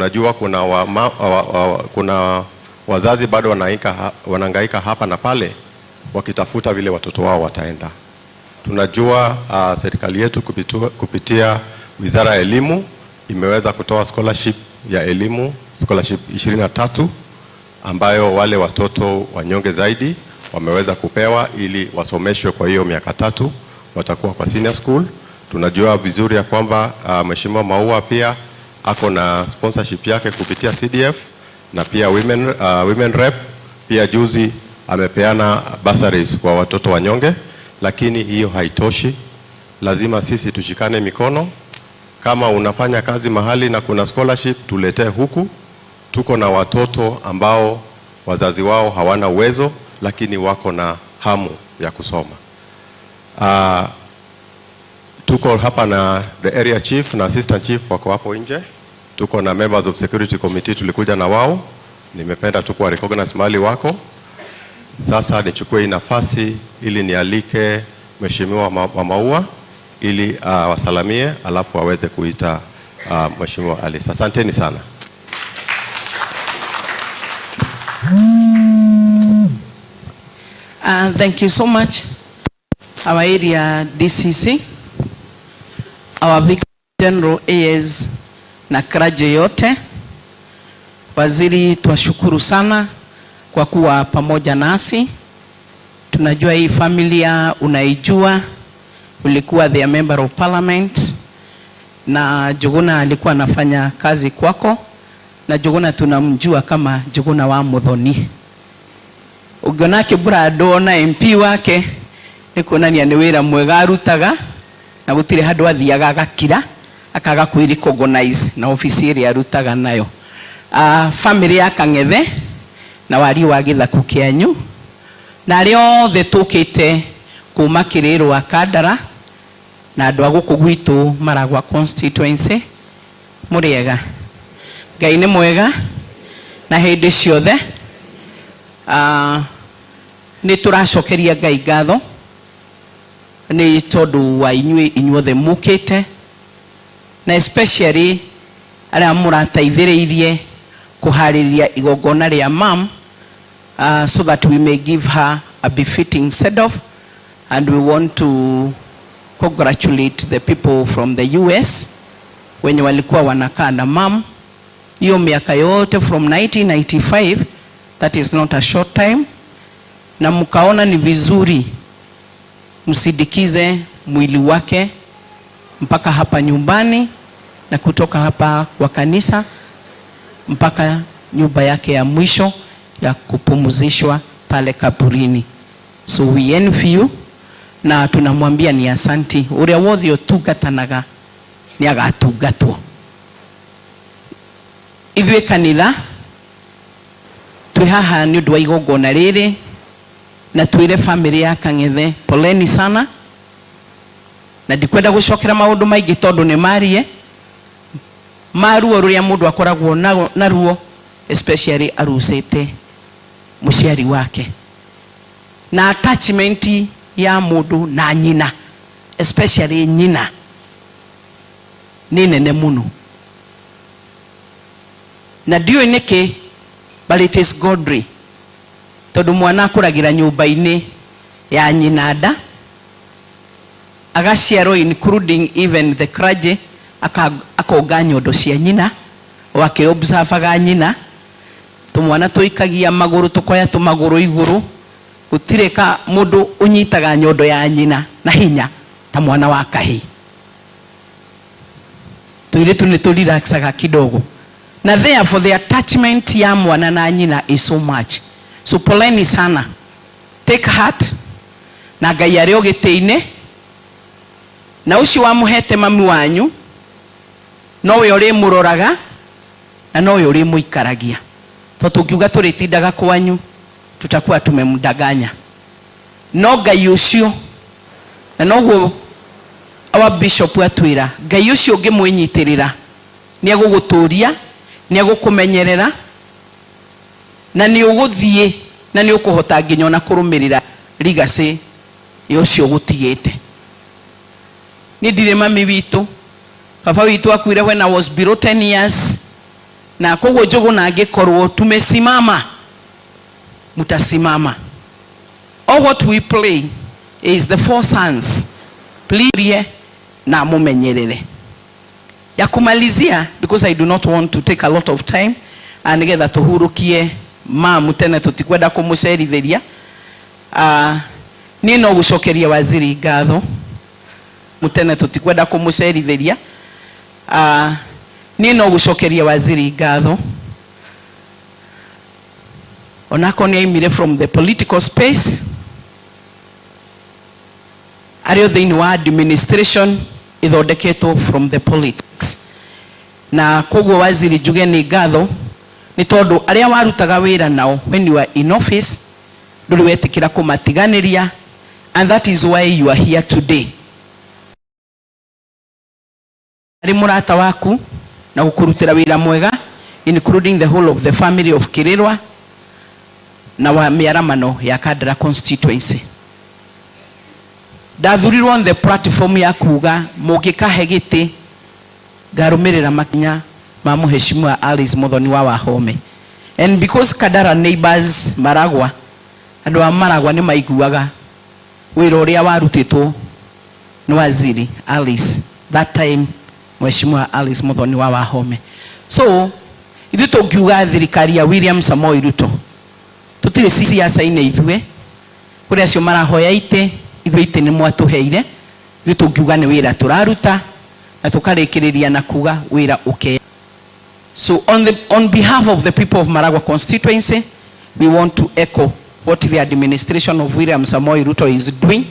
Najua kuna, wa, ma, wa, wa, kuna wazazi bado wanahangaika hapa na pale wakitafuta vile watoto wao wataenda. Tunajua serikali yetu kupitia Wizara ya Elimu imeweza kutoa scholarship ya elimu, scholarship 23 ambayo wale watoto wanyonge zaidi wameweza kupewa ili wasomeshwe kwa hiyo miaka 3 watakuwa kwa senior school. Tunajua vizuri ya kwamba Mheshimiwa Maua pia ako na sponsorship yake kupitia CDF na pia women rep pia juzi amepeana bursaries kwa watoto wanyonge, lakini hiyo haitoshi. Lazima sisi tushikane mikono. Kama unafanya kazi mahali na kuna scholarship, tuletee huku. Tuko na watoto ambao wazazi wao hawana uwezo, lakini wako na hamu ya kusoma. Tuko hapa na the area chief na assistant chief wako hapo nje. Tuko na members of security committee, tulikuja na wao. Nimependa tu kuwa recognize mahali wako. Sasa nichukue hii nafasi ili nialike Mheshimiwa wa Maua ili wasalamie, alafu aweze kuita Mheshimiwa Alice. Asanteni sana. Thank you so much, our area DCC, our Vicar General AS na clergy yote. Waziri, twashukuru sana kwa kuwa pamoja nasi. Tunajua hii familia unaijua, ulikuwa their member of parliament na Njuguna alikuwa anafanya kazi kwako, na Njuguna tunamjua kama Njuguna wa Muthoni. Ungiona akĩmburandwo na MP wake nĩ kuonania nĩ wĩra mwega arutaga na gũtirĩ handũ athiaga agakira akaga kwĩ recognize na ofici ĩrĩa arutaga nayo. Family ya Kang'ethe na wariĩ wa gĩthaku kĩanyu na arĩa othe tũkĩte kuma Kĩrĩrwa Kandara na andũ a gũkũ gwitũ Maragwa constituency, mũrĩega. Ngai nĩ mwega na hĩndĩ ciothe. Nĩ tũracokeria Ngai ngatho nĩ tondũ wa inyuĩ inyuothe mũkĩte, na especially arĩa mũrateithĩrĩirie kũharĩria igongona rĩa mam, so that we may give her a befitting send-off. And we want to congratulate the people from the US wenye walikuwa wanakaa na mam hiyo miaka yote from 1995. That is not a short time, na mkaona ni vizuri msindikize mwili wake mpaka hapa nyumbani na kutoka hapa kwa kanisa mpaka nyumba yake ya mwisho ya kupumzishwa pale kaburini. So we envy you na tunamwambia ni asanti. Uria wothe utungatanaga ni agatungatwo. Ithuĩ kanitha twĩ haha nĩ ũndũ wa igongona rĩrĩ, na twĩre family ya Kang'ethe poleni sana, na ndikwenda gũcokera maũndũ maingĩ tondũ nĩ marie maruo rũrĩa mũndũ akoragwo naruo, especially arucĩte mũciari wake, na attachment ya mũndũ na nyina, especially nyina, nĩ nene mũno, na ndiũĩ nĩkĩ, but it is godly, tondũ mwana akũragĩra nyũmba-inĩ ya nyina nda, agaciarwo, including even the clergy, akonga nyondo cia nyina o akĩobservaga nyina. Tũmwana tũikagia magũrũ, tũkoya tũmagũrũ igũrũ, gũtirĩ ka mũndũ ũnyitaga nyondo ya nyina na hinya ta mwana wa kahĩĩ. Tũirĩtu nĩ tũrelaxaga kidogo, na therefore the attachment ya mwana na nyina is so much. So poleni sana, take heart, na Ngai arĩ o gĩtĩ-inĩ, na ũcio wamũhete mami wanyu nowe ũrĩmũroraga na nowe ũrĩmũikaragia, tondũ tũngiuga tũrĩtindaga kwanyu tutakuwa tumemdanganya. No Ngai ũcio, na noguo our bishop atwĩra, Ngai ũcio ũngĩmwĩnyitĩrĩra nĩ egũgũtũria, nĩ egũkũmenyerera, na nĩ ũgũthiĩ na nĩ ũkũhota nginya ona kũrũmĩrĩra legacy ya ũcio ũgũtigĩte. Niĩ ndirĩ mami witũ, baba witũ akuire when I was below 10 years. Na koguo Njũgũna angĩkorwo tumesimama, mutasimama. All what we play is the four sons, please, na mumenyerere. Ya kumalizia, because I do not want to take a lot of time, nigetha tuhurukie mamu tene, tutikwenda kumucerithĩria. Niĩ no gũcokeria waziri ngatho mutene, tutikwenda kumucerithĩria. Niĩ no gũcokeria waziri ngatho, onako nĩ aimire from the political space, arĩ o thĩinĩ wa administration ĩthondeketwo from the politics. Na koguo waziri, njuge nĩ ngatho nĩ tondũ arĩa warutaga wĩra nao when you are in office, ndũrĩ wetĩkĩra kũmatiganĩria, and that is why you are here today. Arĩ mũrata waku na gũkũrutĩra wĩra mwega, including the whole of the family of Kirirwa na wa mĩaramano ya Kandara constituency. Ndathurirwo on the platform ya kuga mũngĩkahe gĩtĩ, ngarũmĩrĩra makinya ma Mheshimiwa Alice Muthoni wa Wahome. And because Kandara neighbors Maragwa, andũ a Maragwa nĩ maiguaga wĩra ũrĩa warutĩtwo nĩ waziri Alice, that time Mheshimiwa Alice Muthoni wa Wahome. So ithuĩ tũngiuga thirikari ya William Samoei Ruto, tũtirĩ siasa-inĩ ithuĩ, kũrĩ acio marahoya itĩ, ithuĩ itĩ nĩ mwatũheire. Ithuĩ tũngiuga nĩ wĩra tũraruta na tũkarĩkĩrĩria na kuga wĩra ũke. So on behalf of the people of Maragua constituency, we want to echo what the administration of William Samoei Ruto is doing,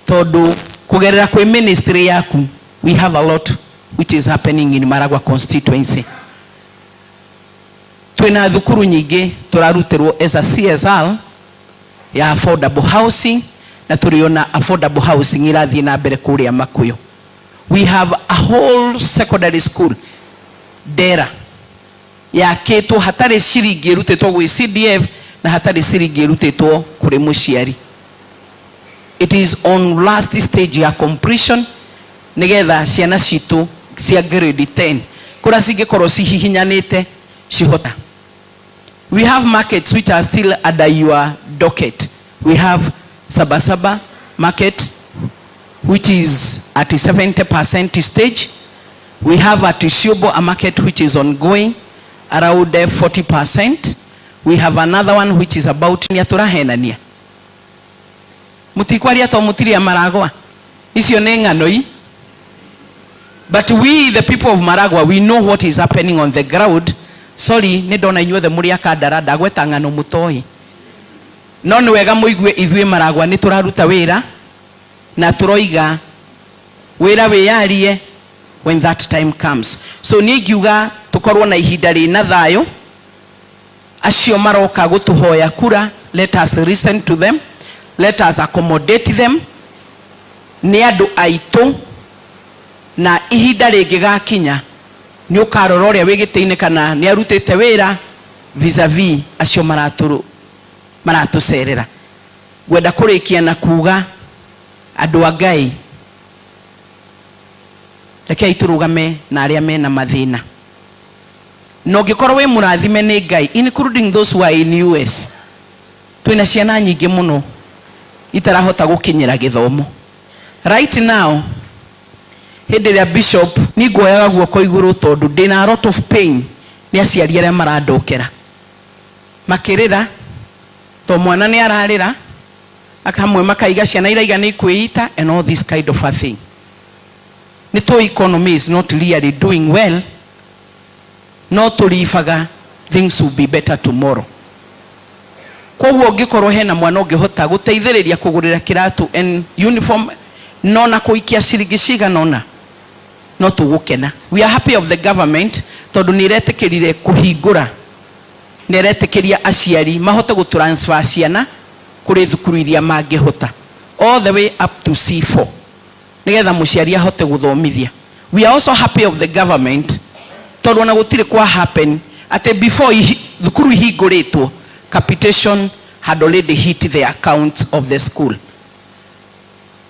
tondu kugerera kwi ministry yaku, we have a lot which is happening in Maragua constituency. Twina thukuru nyingĩ tũrarutirwo as a CSR ya affordable housing, na tũrĩona affordable housing irathiĩ na mbere kũrĩa Makuyu. We have a whole secondary school Ndera yakĩtwo hatarĩ ciringi ĩrutĩtwo gwĩ CDF na hatarĩ ciringi ĩrutĩtwo kũrĩ mũciari. It is on last stage ya completion, nigetha ciana citũ cia grade 10 kũrĩa cingĩkorwo cihihinyanĩte cihota. We have markets which are still under your docket. We have Sabasaba market, which is at 70% stage. We have at Isyobo a market which is ongoing around 40%. We have another one which is about nia tũrahenania mutikwaria to mutiria Maragwa, icio nĩ ng'ano i. But we, the people of Maragwa, we know what is happening on the ground. Sorry, nĩ ndona inyuothe mũrĩ akandara, ndagweta ng'ano mũtoĩ, no nĩ wega mũigue ithuĩ Maragwa nĩ tũraruta wĩra na tũroiga wĩra wĩyarie when that time comes. So niĩ ingiuga tũkorwo na ihinda rĩna thayũ. Acio maroka gũtũhoya kura, let us listen to them, let us accommodate them. Nĩ andũ aitũ, na ihinda rĩngĩgakinya nĩ ũkarora ũrĩa wĩ gĩtĩ-inĩ kana nĩ arutĩte wĩra vis-a-vis acio maratũcerera. Ngwenda kũrĩkia na kuga, andũ a Ngai, rekei tũrũgame na arĩa mena mathĩna, na ũngĩkorwo wĩ mũrathime nĩ Ngai, including those who are in US, twĩna ciana nyingĩ mũno itarahota gũkinyĩra gĩthomo right now. Hĩndĩ ĩrĩa bishop ni nguoyaga guoko igũrũ tondũ ndĩna a lot of pain nĩ aciari arĩa marandokera makĩrĩra to mwana nĩ ararĩra, akamwe makaiga ciana iraiga nĩ ikwĩita and all this kind of a thing. Nĩ tũ economy is not really doing well, no tũribaga things will be better tomorrow. Koguo ũngĩkorwo hena mwana ũngĩhota gũteithĩrĩria kũgũrĩra kĩratũ and uniform, no na kũikia ciringi cigana ũna, no tũgũkena. We are happy of the government tondũ nĩ ĩretĩkĩrire kũhingũra, nĩ ĩretĩkĩria aciari mahote gũtransfer ciana kũrĩ thukuru iria mangĩhota, all the way up to C4, nĩgetha mũciari ahote gũthomithia. We are also happy of the government tondũ ona gũtirĩ kwa happen atĩ before thukuru ihingũrĩtwo, capitation had already hit the accounts of the school.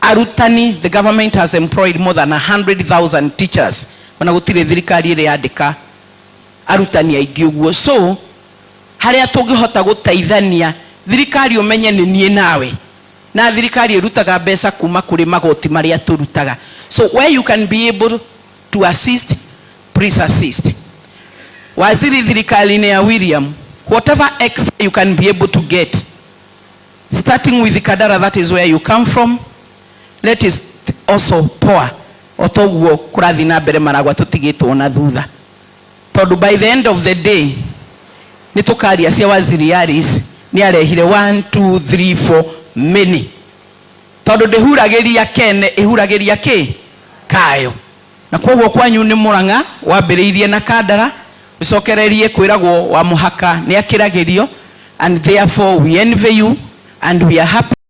Arutani, the government has employed more than 100,000 teachers. Ona gũtirĩ thirikari ĩrĩ yandĩka Arutani aingĩ ũguo, so harĩa tũngĩhota gũteithania, thirikari ũmenye nĩ niĩ nawe, na thirikari ĩrutaga mbeca kuma kũrĩ magoti marĩa tũrutaga. So where you can be able to assist, please assist. Waziri, thirikari-inĩ ya William, whatever extra you can be able to get, starting with Kandara, that is where you come from, let us also pour o toguo kũrathiĩ na mbere. Maragwa tũtigĩtwo na thutha, tondũ by the end of the day nĩ tũkaria cia Waziri Alice nĩ arehire 1 2 3 4 many, tondũ ndĩhuragĩria kene, ĩhuragĩria kĩ kayo. Na koguo kwanyu nĩ Mũrang'a wambĩrĩirie na Kandara, ũcokererie kwĩragwo wa mũhaka nĩ akĩragĩrio, and therefore we envy you and we are happy.